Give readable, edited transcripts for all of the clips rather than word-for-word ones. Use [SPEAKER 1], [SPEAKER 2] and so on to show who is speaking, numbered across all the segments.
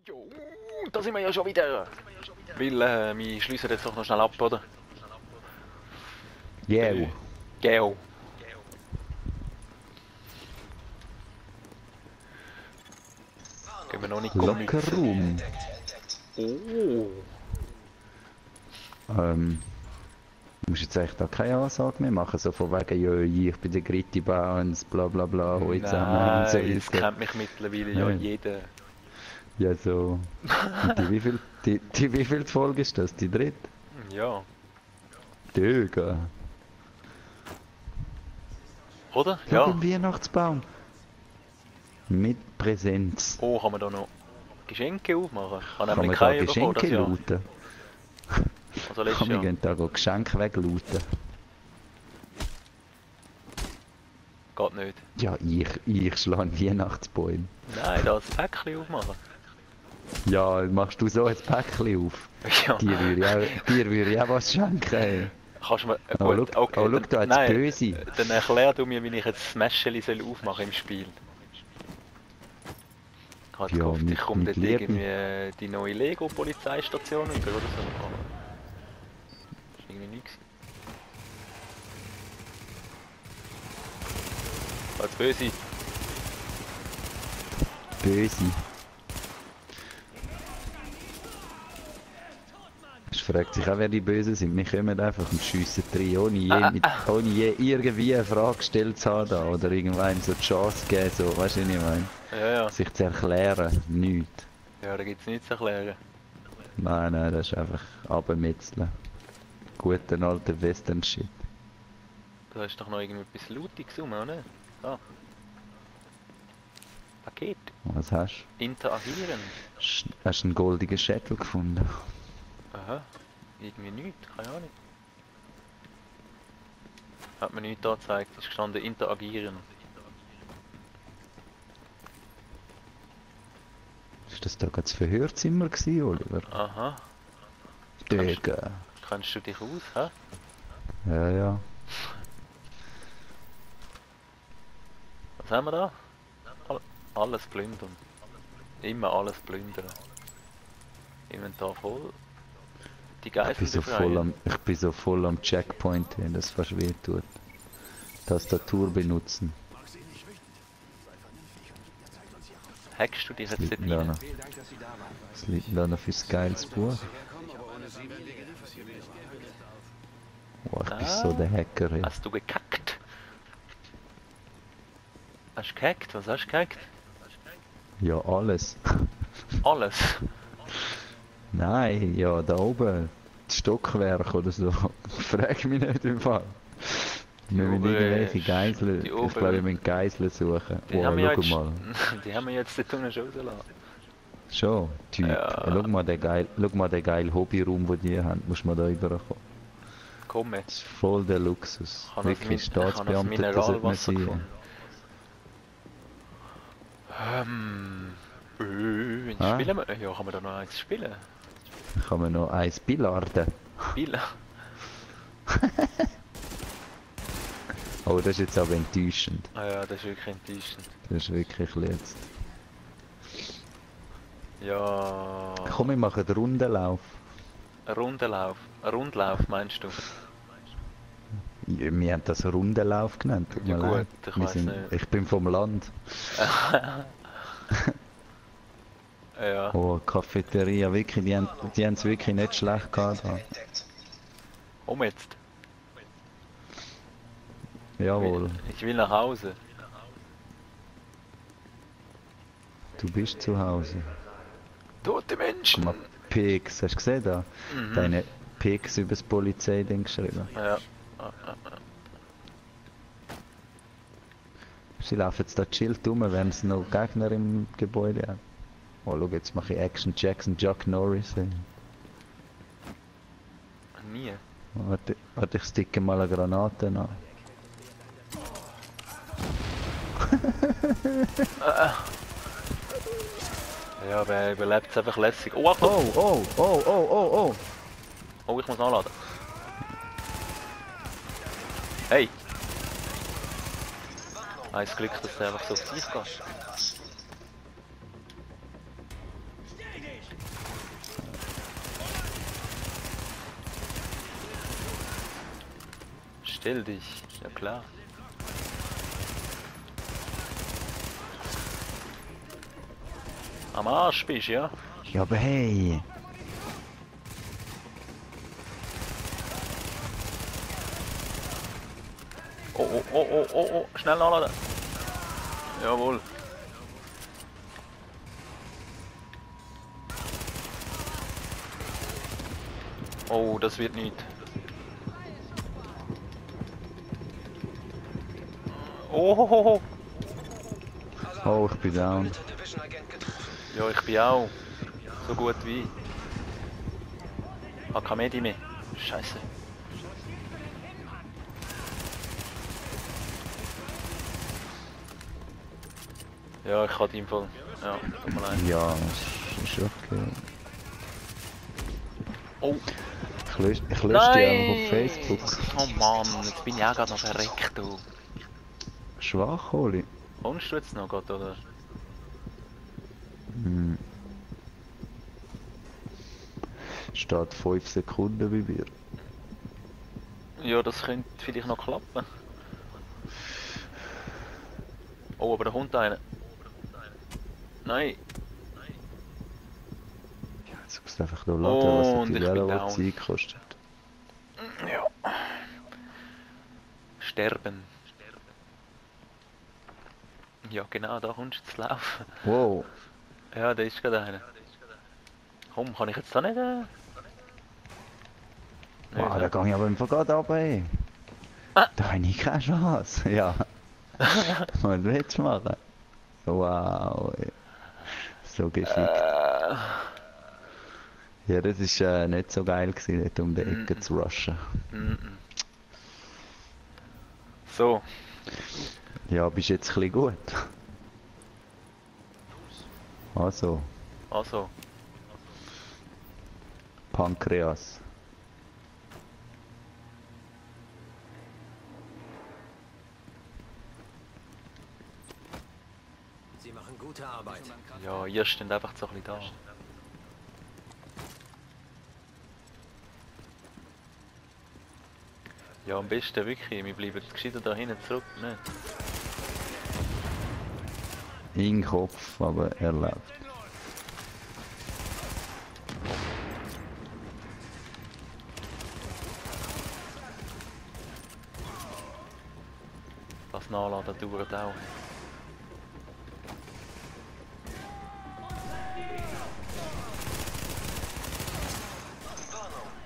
[SPEAKER 1] Jo, da sind wir ja schon wieder. Weil, wir schliessen jetzt doch noch schnell ab, oder?
[SPEAKER 2] Yeah.
[SPEAKER 1] Geo. Gehen wir noch nicht
[SPEAKER 2] Locker Room.
[SPEAKER 1] Oh.
[SPEAKER 2] Du musst jetzt echt da keine Ansage mehr machen, so von wegen, ja, ich bin der Gritti Bounce, bla bla bla, heute zusammen und so.
[SPEAKER 1] Nein, das kennt mich mittlerweile ja jeder.
[SPEAKER 2] Ja, so. Und die wievielte Folge ist das? Die dritte?
[SPEAKER 1] Ja.
[SPEAKER 2] Döge.
[SPEAKER 1] Oder?
[SPEAKER 2] Ja.
[SPEAKER 1] Ja.
[SPEAKER 2] Den Weihnachtsbaum. Mit Präsenz.
[SPEAKER 1] Oh, kann man da noch Geschenke aufmachen? Kann
[SPEAKER 2] Kann
[SPEAKER 1] nämlich
[SPEAKER 2] man da
[SPEAKER 1] keine bekommen,
[SPEAKER 2] Geschenke
[SPEAKER 1] das Jahr.
[SPEAKER 2] looten?
[SPEAKER 1] Also
[SPEAKER 2] Kann
[SPEAKER 1] letztes
[SPEAKER 2] man
[SPEAKER 1] Jahr.
[SPEAKER 2] da Geschenke weglooten?
[SPEAKER 1] Geht nicht.
[SPEAKER 2] Ja, ich schlage Weihnachtsbäume.
[SPEAKER 1] Nein, da das Päckchen aufmachen.
[SPEAKER 2] Ja, machst du so ein Päckchen auf?
[SPEAKER 1] Ja.
[SPEAKER 2] Dir würde ich auch was schenken.
[SPEAKER 1] Kannst du mir...
[SPEAKER 2] Aber
[SPEAKER 1] Gut,
[SPEAKER 2] schau,
[SPEAKER 1] okay.
[SPEAKER 2] aber schau da jetzt
[SPEAKER 1] Nein,
[SPEAKER 2] böse.
[SPEAKER 1] dann erklär du mir, wie ich jetzt das Smasheli soll aufmachen im Spiel. Ich habe jetzt
[SPEAKER 2] Ja,
[SPEAKER 1] gehofft, ich
[SPEAKER 2] mit-
[SPEAKER 1] komme
[SPEAKER 2] mit
[SPEAKER 1] dort
[SPEAKER 2] Liebe.
[SPEAKER 1] irgendwie die neue Lego-Polizeistation über oder so. Aber das ist irgendwie nichts. Als böse.
[SPEAKER 2] Böse. Es fragt sich auch, wer die Bösen sind. Wir kommen einfach und schiessen rein, ohne je irgendwie eine Frage gestellt zu haben da, oder irgendwann so die Chance geben, so, weißt du, was ich meine?
[SPEAKER 1] Ja, ja.
[SPEAKER 2] Sich zu erklären, nichts.
[SPEAKER 1] Ja, da gibt es nichts zu erklären.
[SPEAKER 2] Nein, das ist einfach abmetzeln. Guten alten Western-Shit.
[SPEAKER 1] Da ist doch noch irgendetwas Lootiges rum, oder? Ah. Paket.
[SPEAKER 2] Was hast
[SPEAKER 1] Interagieren.
[SPEAKER 2] du? Hast du einen goldenen Schädel gefunden?
[SPEAKER 1] Aha. Irgendwie nichts, keine Ahnung. Hat mir nichts angezeigt, ist gestanden interagieren.
[SPEAKER 2] Ist das da gerade das Verhörzimmer gewesen, Oliver?
[SPEAKER 1] Aha.
[SPEAKER 2] Döge.
[SPEAKER 1] Kennst du dich aus, hä?
[SPEAKER 2] Ja, ja.
[SPEAKER 1] Was haben wir da? Alles plündern. Immer alles plündern. Inventar voll. Die
[SPEAKER 2] Ich bin
[SPEAKER 1] Geiseln
[SPEAKER 2] so voll am Checkpoint, wenn das fast weh tut. Tastatur benutzen.
[SPEAKER 1] Hackst du dich jetzt nicht
[SPEAKER 2] Da
[SPEAKER 1] rein?
[SPEAKER 2] noch. Das liegt da noch fürs geiles Buch. Boah, ich bin so der Hacker. Ey.
[SPEAKER 1] Hast du gekackt? Hast du gehackt? Was hast du gehackt?
[SPEAKER 2] Ja, alles.
[SPEAKER 1] Alles.
[SPEAKER 2] Nein, ja, da oben. Das Stockwerk oder so. Frag mich nicht im Fall. Wir müssen irgendwelche Geiseln. Ich glaube, wir müssen Geiseln suchen.
[SPEAKER 1] Die haben wir
[SPEAKER 2] Wow,
[SPEAKER 1] jetzt,
[SPEAKER 2] schau mal.
[SPEAKER 1] die haben wir jetzt dort unten schon rausgelassen.
[SPEAKER 2] Schon, Typ.
[SPEAKER 1] Ja.
[SPEAKER 2] Schau mal den geilen Hobbyraum, den die haben. Muss man da rüberkommen.
[SPEAKER 1] Komm
[SPEAKER 2] Das
[SPEAKER 1] jetzt.
[SPEAKER 2] ist voll der Luxus.
[SPEAKER 1] Ich habe
[SPEAKER 2] Wirklich
[SPEAKER 1] ich habe das
[SPEAKER 2] Staatsbeamter, das sollte man
[SPEAKER 1] Mineralwasser
[SPEAKER 2] sein.
[SPEAKER 1] gefunden.
[SPEAKER 2] Ah?
[SPEAKER 1] Spielen wir? Ja, kann man da noch eins spielen?
[SPEAKER 2] Kann man noch eins billarden.
[SPEAKER 1] Spielen?
[SPEAKER 2] Oh, das ist jetzt aber enttäuschend.
[SPEAKER 1] Ah ja, das ist wirklich enttäuschend.
[SPEAKER 2] Das ist wirklich jetzt.
[SPEAKER 1] Ja...
[SPEAKER 2] Komm, wir machen den Rundenlauf.
[SPEAKER 1] Ein Rundlauf. Ein Rundlauf meinst du?
[SPEAKER 2] Ja, wir haben das Rundenlauf genannt. Tut
[SPEAKER 1] Ja
[SPEAKER 2] mir
[SPEAKER 1] gut,
[SPEAKER 2] leid.
[SPEAKER 1] ich
[SPEAKER 2] Wir
[SPEAKER 1] weiss
[SPEAKER 2] sind,
[SPEAKER 1] nicht.
[SPEAKER 2] ich bin vom Land.
[SPEAKER 1] Ja.
[SPEAKER 2] Oh, Cafeteria, wirklich, die haben es wirklich nicht schlecht gehabt. Da.
[SPEAKER 1] Jetzt.
[SPEAKER 2] Jawohl,
[SPEAKER 1] Ich will nach Hause.
[SPEAKER 2] du bist zu Hause.
[SPEAKER 1] Tote Menschen!
[SPEAKER 2] Guck mal, Pigs, hast du gesehen da?
[SPEAKER 1] Mhm.
[SPEAKER 2] Deine Pigs über das Polizeiding geschrieben.
[SPEAKER 1] Ja.
[SPEAKER 2] Sie laufen jetzt da chillt rum, während es noch Gegner im Gebäude haben. Oh, schau, jetzt mache ich Action Jackson, Chuck Norris. Ey.
[SPEAKER 1] Nie.
[SPEAKER 2] Warte, ich sticke mal eine Granate an.
[SPEAKER 1] Ja, wer überlebt es einfach lässig. Oh, Achtung!
[SPEAKER 2] Oh!
[SPEAKER 1] Oh, ich muss anladen. Hey! Eins Glück, dass der einfach so auf dich geht. Stell dich, ja klar. Am Arsch bist du, ja?
[SPEAKER 2] Ja, aber hey.
[SPEAKER 1] Oh, oh, oh, oh, oh, oh, schnell nachladen. Jawohl. Oh, das wird nicht. Oh, oh, oh, oh.
[SPEAKER 2] Oh, ich bin down.
[SPEAKER 1] Ja, ich bin auch. So gut wie. Hab kein Medi mehr. Scheiße. Ja, ich kann im Fall. Ja, tut mir leid.
[SPEAKER 2] Ja, ist okay.
[SPEAKER 1] Oh,
[SPEAKER 2] Ich lösche dich einfach auf Facebook.
[SPEAKER 1] Oh Mann, jetzt bin ich auch gerade noch verreckt, du.
[SPEAKER 2] Schwach, Oli.
[SPEAKER 1] Kommst du jetzt noch grad, oder?
[SPEAKER 2] Hm. Steht 5 Sekunden bei mir.
[SPEAKER 1] Ja, das könnte vielleicht noch klappen. Oh, aber da kommt einer. Nein.
[SPEAKER 2] Ja, jetzt musst du einfach nur laden, was
[SPEAKER 1] Und
[SPEAKER 2] die
[SPEAKER 1] ich bin
[SPEAKER 2] Yellow
[SPEAKER 1] down.
[SPEAKER 2] Zeit kostet.
[SPEAKER 1] Ja. Sterben. Ja, genau, da kommst du zu laufen.
[SPEAKER 2] Wow.
[SPEAKER 1] Ja, da ist gerade einer. Komm, kann ich jetzt da nicht?
[SPEAKER 2] Wow, da gehe ich aber im Fall gerade runter, ey.
[SPEAKER 1] Ah.
[SPEAKER 2] Da habe ich keine Chance. Ja. Was willst du machen? Wow, ey. So geschickt. Ja, das ist nicht so geil gewesen, nicht um die Ecke zu rushen.
[SPEAKER 1] So.
[SPEAKER 2] Ja, bist jetzt ein bisschen gut. Also,
[SPEAKER 1] Also.
[SPEAKER 2] Pankreas.
[SPEAKER 3] Sie machen gute Arbeit.
[SPEAKER 1] Ja, ihr steht einfach so ein bisschen da. Ja, am besten wirklich, wir bleiben gescheiter da hinten zurück, ne?
[SPEAKER 2] In den Kopf, aber er lebt.
[SPEAKER 1] Das Nachladen dauert auch.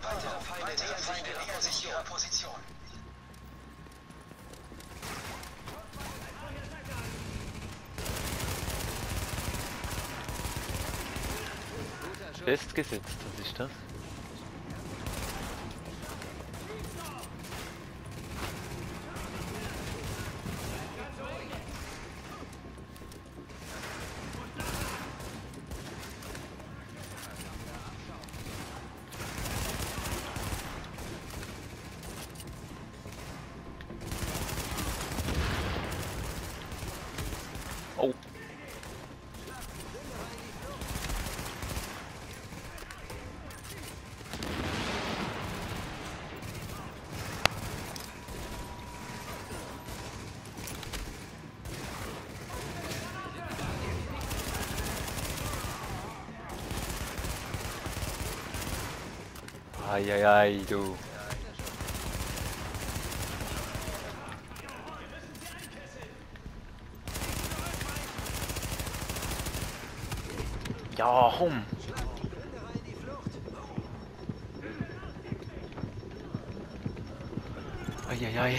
[SPEAKER 3] Weitere Feinde nähern sich ihrer Position.
[SPEAKER 1] Festgesetzt, was ist das? Oh. Eieiei, du. Ja, komm. Eieiei.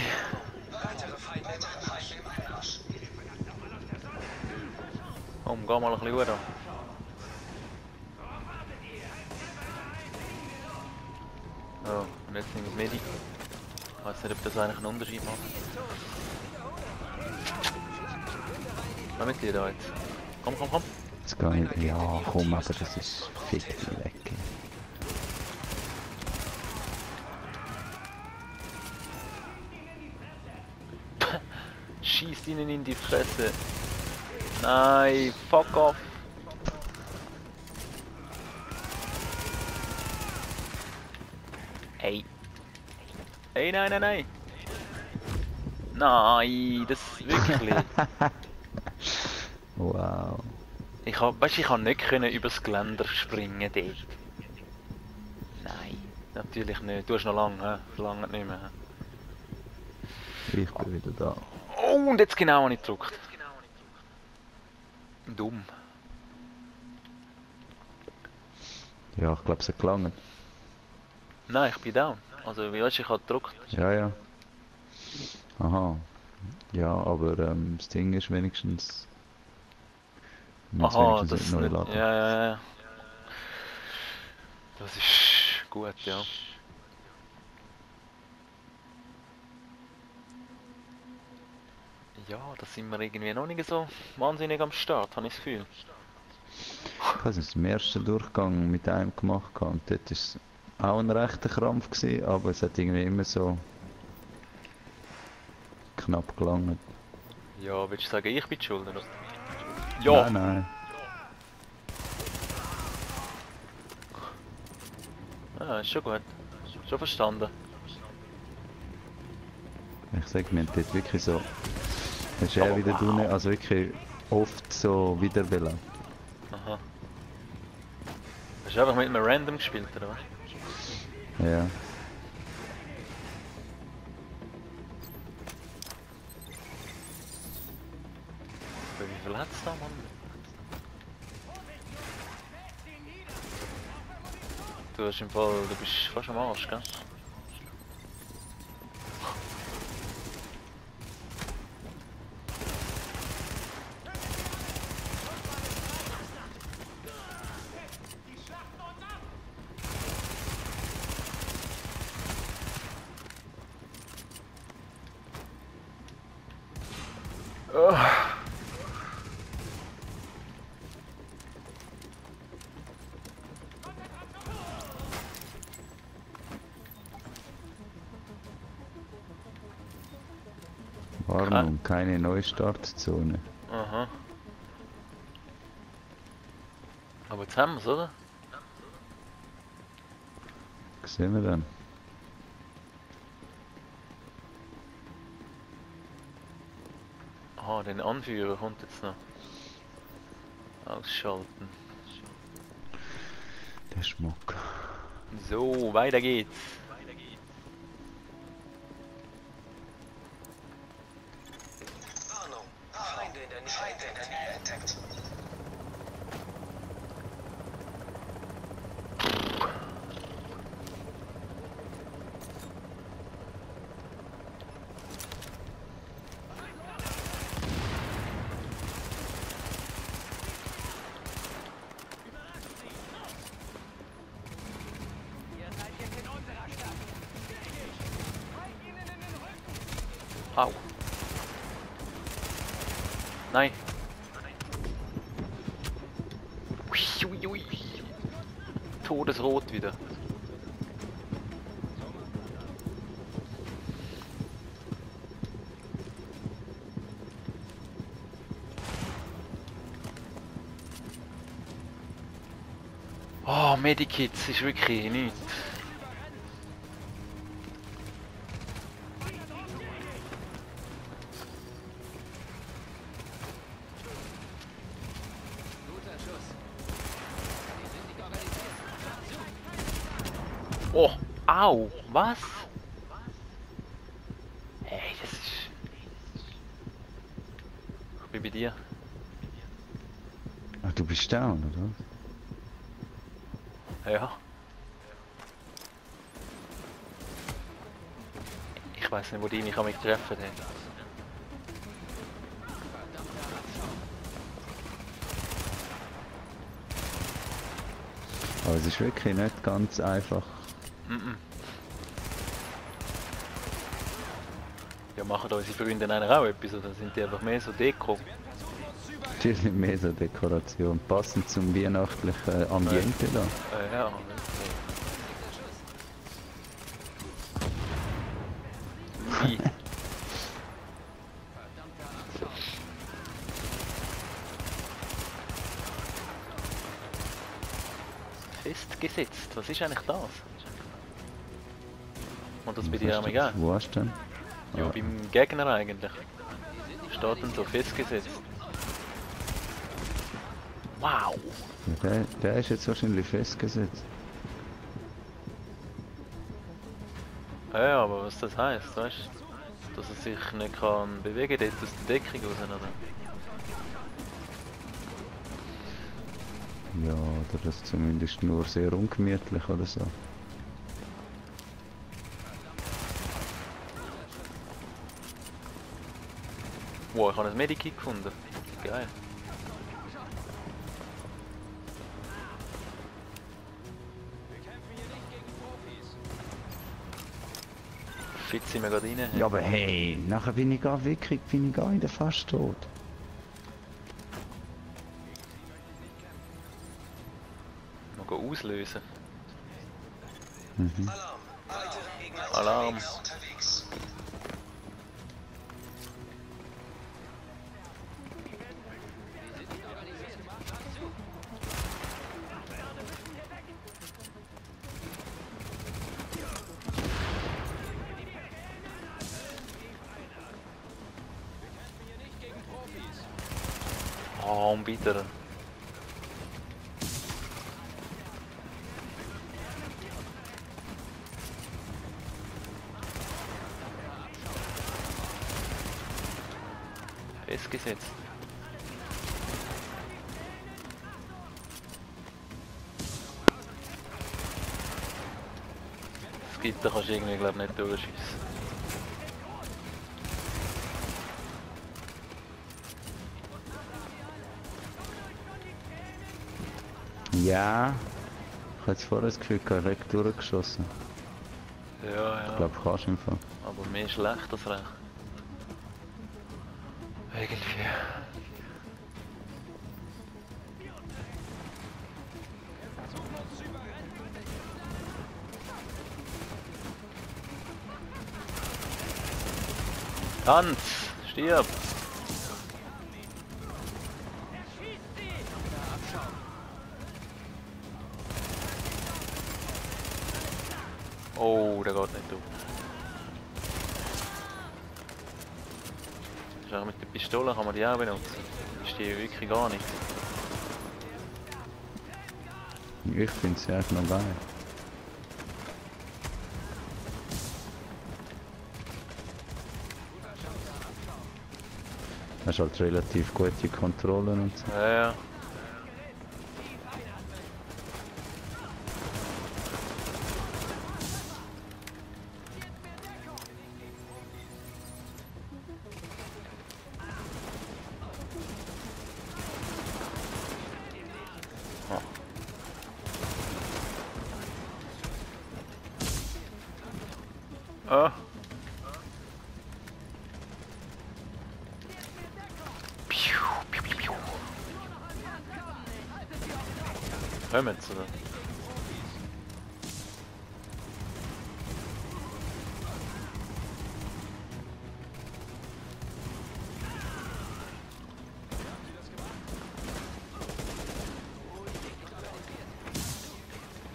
[SPEAKER 1] Komm, geh mal ein bisschen rüber. Oh, und jetzt nehmen wir das Medi. Ich weiß nicht, ob das eigentlich einen Unterschied macht. Was mit dir da jetzt? Komm, komm, komm.
[SPEAKER 2] Jetzt gehe ich. Ja, komm, aber das ist fick weg.
[SPEAKER 1] Schießt ihnen in die Fresse. Nein, fuck off. Ey. Ey, nein, nein, nein. Nein, das wirklich.
[SPEAKER 2] Wow.
[SPEAKER 1] Ich kann nicht können übers Geländer springen dort. Nein, natürlich nicht. Du hast noch lange, lange nicht mehr.
[SPEAKER 2] Ich bin wieder da.
[SPEAKER 1] Oh, und jetzt genau habe ich gedrückt. Dumm.
[SPEAKER 2] Ja, ich glaube, es hat gelangt.
[SPEAKER 1] Nein, ich bin down. Also, wie weißt du, ich habe gedrückt.
[SPEAKER 2] Ja, ja. Aha. Ja, aber das Ding ist wenigstens... Wir müssen
[SPEAKER 1] Aha,
[SPEAKER 2] wenigstens
[SPEAKER 1] das
[SPEAKER 2] nicht neu
[SPEAKER 1] nicht.
[SPEAKER 2] laden.
[SPEAKER 1] Ja, ja, ja. Das ist gut, ja. Ja, da sind wir irgendwie noch nicht so wahnsinnig am Start, habe ich das Gefühl.
[SPEAKER 2] Ich habe es im ersten Durchgang mit einem gemacht und dort war es auch ein rechter Krampf gewesen, aber es hat irgendwie immer so knapp gelangt.
[SPEAKER 1] Ja, willst du sagen, ich bin die schuld, oder? Ja!
[SPEAKER 2] Nein, nein.
[SPEAKER 1] Ah, ist schon gut. Schon verstanden.
[SPEAKER 2] Ich sag, wir haben dort wirklich so... Hast du
[SPEAKER 1] Aber
[SPEAKER 2] eher wieder
[SPEAKER 1] wow.
[SPEAKER 2] drinnen, also wirklich oft so wiederbelebt.
[SPEAKER 1] Aha. Hast du einfach mit einem Random gespielt, oder was?
[SPEAKER 2] Ja.
[SPEAKER 1] Wie viel hat's da, Mann? Du hast im Fall, du bist fast am Arsch, gell?
[SPEAKER 2] Warnung, keine Neustartzone.
[SPEAKER 1] Aha. Aber jetzt haben wir's, oder?
[SPEAKER 2] Sehen wir dann.
[SPEAKER 1] Aha, den Anführer kommt jetzt noch. Ausschalten.
[SPEAKER 2] Der Schmuck.
[SPEAKER 1] So, weiter geht's.
[SPEAKER 3] Warnung. Feinde in der Nähe entdeckt.
[SPEAKER 1] Au. Nein. Ui, ui, ui. Todesrot wieder. Oh, Medikits ist wirklich nichts. Oh, au, was? Ey, das ist... Ich bin bei dir.
[SPEAKER 2] Ah, du bist down, oder?
[SPEAKER 1] Ja. Ich weiß nicht, wo die mich an mich treffen haben.
[SPEAKER 2] Aber es ist wirklich nicht ganz einfach.
[SPEAKER 1] Mhm. Ja, machen unsere Freunde auch etwas, oder sind die einfach mehr so Deko?
[SPEAKER 2] Natürlich mehr so Dekoration, passend zum weihnachtlichen Ambiente da.
[SPEAKER 1] Ja, wie? Festgesetzt, was ist eigentlich das? Und das bei dir auch egal?
[SPEAKER 2] Wo hast du denn?
[SPEAKER 1] Ja,
[SPEAKER 2] Ja.
[SPEAKER 1] beim Gegner eigentlich. Steht dann so festgesetzt. Wow!
[SPEAKER 2] Ja, der ist jetzt wahrscheinlich festgesetzt.
[SPEAKER 1] Ja, aber was das heisst, weißt du? Dass er sich nicht kann bewegen dort aus der Deckung raus, oder?
[SPEAKER 2] Ja, oder das zumindest nur sehr ungemütlich oder so.
[SPEAKER 1] Wow, ich habe ein Medikit gefunden. Geil. Fit sind wir gerade rein.
[SPEAKER 2] Ja, aber hey, nachher bin ich gar wirklich, bin ich gar in der fast tot.
[SPEAKER 1] Noch auslösen.
[SPEAKER 2] Mhm.
[SPEAKER 3] Alarm. Weitere Gegner
[SPEAKER 1] Alarm.
[SPEAKER 3] unterwegs.
[SPEAKER 1] Oh, bitter. Festgesetzt. Das Gitter kannst du irgendwie glaub nicht durchschießen.
[SPEAKER 2] Ja, ich habe jetzt vorher das Gefühl, direkt durchgeschossen.
[SPEAKER 1] Ja,
[SPEAKER 2] Ich
[SPEAKER 1] ja.
[SPEAKER 2] glaube, kannst du im Fall.
[SPEAKER 1] Aber mehr schlecht als recht. Irgendwie. Tanz! Stirb! Oh, der geht nicht auf. Schau, mit der Pistole kann man die auch benutzen. Ich stehe wirklich gar nicht.
[SPEAKER 2] Ich finde es echt noch geil. Hast halt relativ gute Kontrollen und so.
[SPEAKER 1] Ja, ja. Oh. Ah. Piu, piu, piu, piu. Kommen sie da?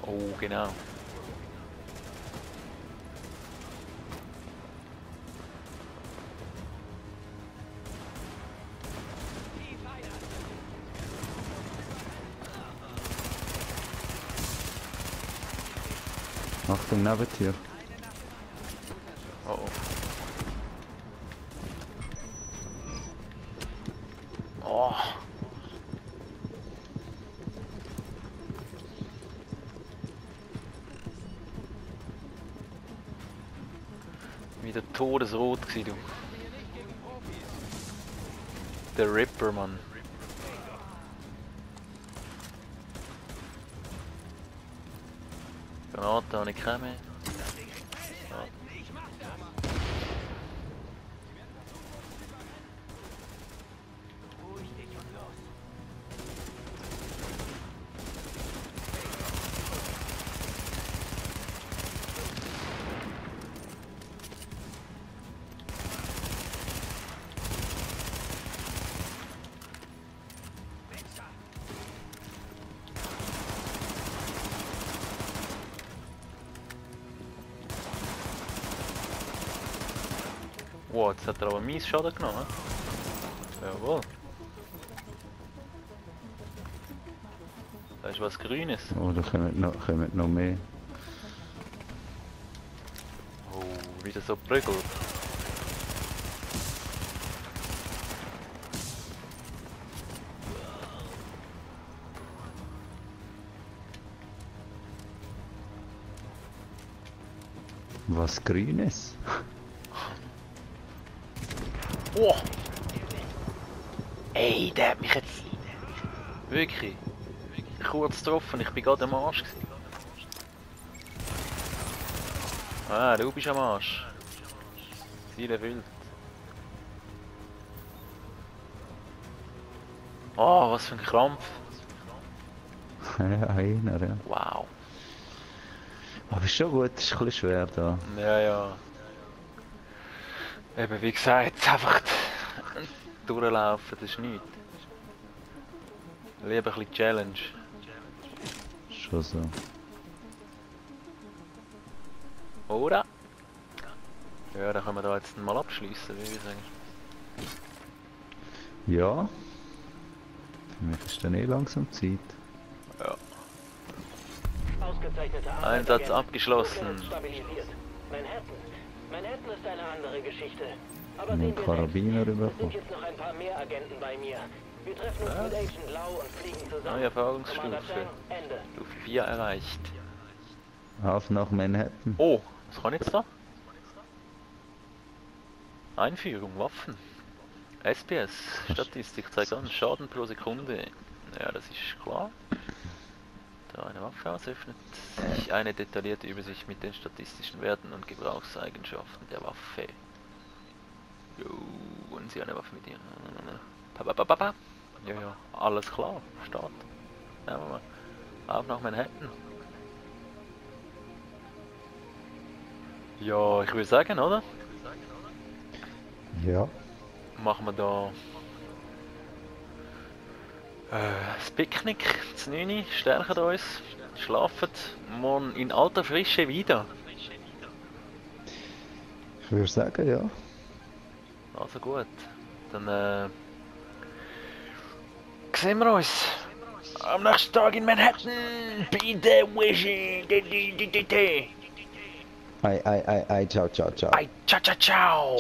[SPEAKER 1] Oh, genau.
[SPEAKER 2] Achtung, Nebentür.
[SPEAKER 1] Oh, oh. Oh. Wieder todesrot gsi du. Der Ripper, Mann. Granate habe ich keine mehr. Ja. Wow, jetzt hat er aber mies Schaden genommen. Jawohl. Da ist was Grünes.
[SPEAKER 2] Oh, da kommen noch mehr.
[SPEAKER 1] Oh, wieder so prügelt.
[SPEAKER 2] Was Grünes?
[SPEAKER 1] Oh! Ey, der hat mich jetzt wirklich kurz getroffen, ich bin gerade am Arsch gewesen. Ah, du bist am Arsch. Ziel erfüllt. Oh, was für ein Krampf.
[SPEAKER 2] Ja, einer, ja.
[SPEAKER 1] Wow.
[SPEAKER 2] Aber ist schon gut, ist ein bisschen schwer da.
[SPEAKER 1] Ja, ja. Eben, wie gesagt, einfach durchlaufen, das ist nichts. Lieber ein bisschen Challenge.
[SPEAKER 2] Schon so.
[SPEAKER 1] Oder? Ja, dann können wir da jetzt mal abschließen, würde ich sagen.
[SPEAKER 2] Ja. Für mich ist dann eh langsam Zeit.
[SPEAKER 1] Ja.
[SPEAKER 4] Ausgezeichnete Arbeit,
[SPEAKER 1] Einsatz
[SPEAKER 4] Agent.
[SPEAKER 1] abgeschlossen.
[SPEAKER 4] Rückwärts stabilisiert. Manhattan ist eine andere Geschichte. Aber
[SPEAKER 2] Einen
[SPEAKER 4] sehen wir
[SPEAKER 2] Karabiner
[SPEAKER 4] selbst. Es sind
[SPEAKER 2] bekommen.
[SPEAKER 4] jetzt noch ein paar mehr Agenten bei mir. Wir treffen uns mit Agent Lau und fliegen zusammen.
[SPEAKER 1] Neue Erfahrungsstufe.
[SPEAKER 4] Commander Chang, Ende.
[SPEAKER 1] Stufe 4 erreicht.
[SPEAKER 2] Auf nach Manhattan.
[SPEAKER 1] Oh, was kann ich jetzt da? Einführung, Waffen. SPS, Statistik zeigt an, Schaden pro Sekunde. Ja, das ist klar. Da eine Waffe aus, öffnet sich eine detaillierte Übersicht mit den statistischen Werten und Gebrauchseigenschaften der Waffe. Jo, wollen Sie eine Waffe mit ihr? Pa. Ja, ja, alles klar, Start. Ja, mal. Auf nach Manhattan. Ja, ich würde sagen, oder?
[SPEAKER 2] Ja.
[SPEAKER 1] Machen wir da das Picknick, das 9, stärken uns, schlafen morgen in alter Frische wieder.
[SPEAKER 2] Ich würde sagen, ja.
[SPEAKER 1] Also gut, dann sehen wir uns am nächsten Tag in Manhattan bei der Wishing.
[SPEAKER 2] Ei, ciao, ciao, ciao.
[SPEAKER 1] Ciao, ciao, ciao.